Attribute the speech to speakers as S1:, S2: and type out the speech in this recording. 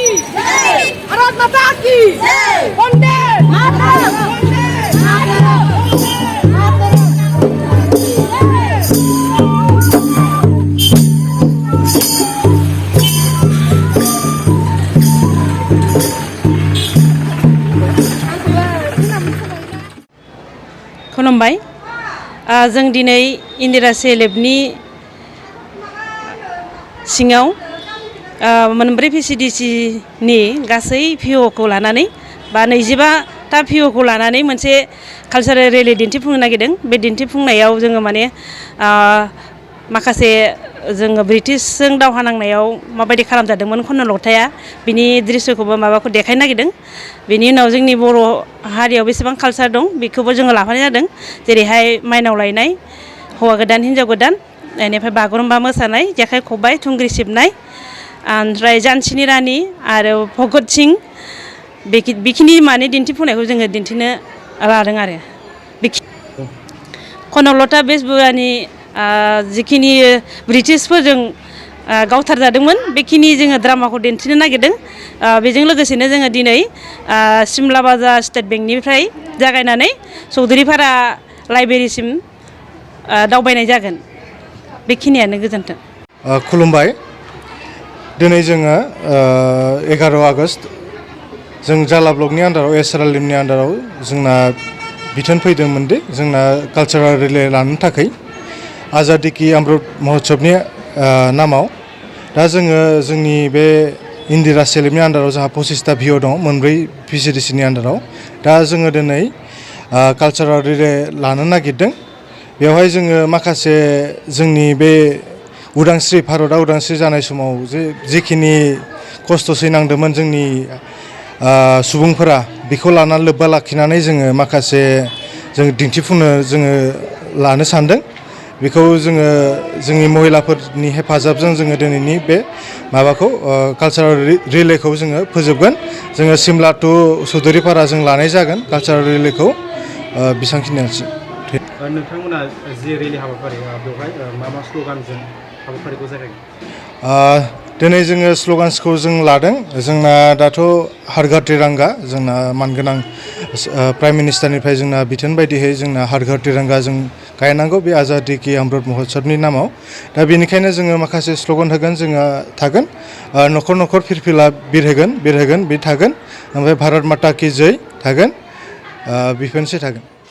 S1: जय भारत माता की जय वंदे मातरम वंदे मातरम
S2: खुलुमबाय जों दिनै इन्दिरा CLF नि सिङाव मोनब्रै PCDC नि गासै PO खौ लानानै बा 25टा PO खौ लानानै मोनसे कालचारेल रेलि दिन्थिफुंनो नागिरदों। बे दिन्थिफुंनायाव जोङो माने माखासे जोङो ब्रिटिशजों दावहा नांनायाव माबायदि खालामजादोंमोन खनल'थाया बिनि दृश्यखौबो माबाखौ देखायनो नागिरदों। बेनि उनाव जोंनि बर' हारियाव बेसेबां कालचार दं बेखौबो जोङो लाफानाय जादों। जेरैहाय माइनाव लायनाय, हौवा गोदान हिन्जाव गोदान, बेनिफ्राय बागुरुम्बा मोसानाय, जेखाइ खबाइ, थुंग्रि सिबनाय, ओमफ्राय जानसिनि रानि आरो भगत सिं बेखिनि माने दिन्थिफुंनायखौ जोङो दिन्थिनो लादों आरो खनलथा बेसबुरानि जिखिनि ब्रिटिशफोरजों गावथारजादोंमोन बेखिनि जोङो ड्रामाखौ दिन्थिनो नागिरदों। बेजों लोगोसेनो जोङो दिनै सिमला बाजार स्टेट बेंकनिफ्राय जागायनानै चौधुरिपारा लाइब्रेरिसिम दावबायनाय जागोन। बेखिनियानो गोजोन्थों।
S3: खुलुमबाय। दिनै जोङो 11 आगष्ट जों जाला ब्लकनि आन्दाराव एसआरएलएमनि आन्दाराव जोंना बिथोन फैदोंमोन दि जोंना कालचारेल रिले लानो थाखाय आजादी की अमृत महोत्सवनि नामाव दा जोङो जोंनि बे इन्दिरा CLF नि आन्दाराव जोंहा 25टा PO दं मोनब्रै PCDC नि आन्दाराव। दा जोङो दिनै कालचारेल रिले लानो नागिरदों। बेवहाय जोङो माखासे जोंनि बे उदांस्रि भारतआ उदांस्रि जानाय समाव जिखिनि खस्थ' सैनांदोंमोन जोंनि सुबुंफोरा बेखौ लानानै लोब्बा लाखिनानै जोङो माखासे जों दिन्थिफुंनो जोङो लानो सानदों। बेखौ जोङो जोंनि महिलाफोरनि हेफाजाबजों जोङो दिनैनि बे माबाखौ कालचारेल रिलेखौ जोङो फोजोबगोन। जोङो सिमला टु चौधुरिपारा जों लानाय जागोन कालचारेल रिलेखौ बेसांखिनियानोसै।
S4: नोंथांमोना जे रेलि हाबाफारि बेवहाय मा स्ल'गानजों हाबाफारिखौ जागायगोन?
S3: दिनै जोङो स्ल'गान्सखौ जों लादों। जोंना दाथ' हर घर तिरंगा जोंना मानगोनां प्राइम मिनिस्टारनिफ्राय जोंना बिथोन बायदियै जोंना हर घर तिरंगा जों गायनांगौ बे आजादी की अमृत महोत्सवनि नामाव। दा बेनिखायनो जोङो माखासे स्ल'गान होगोन जोङो थागोन न'खर न'खर फिरफिला बिरहोगोन बे थागोन। ओमफ्राय भारत माता की जय थागोन। बेफोरनोसै थागोन।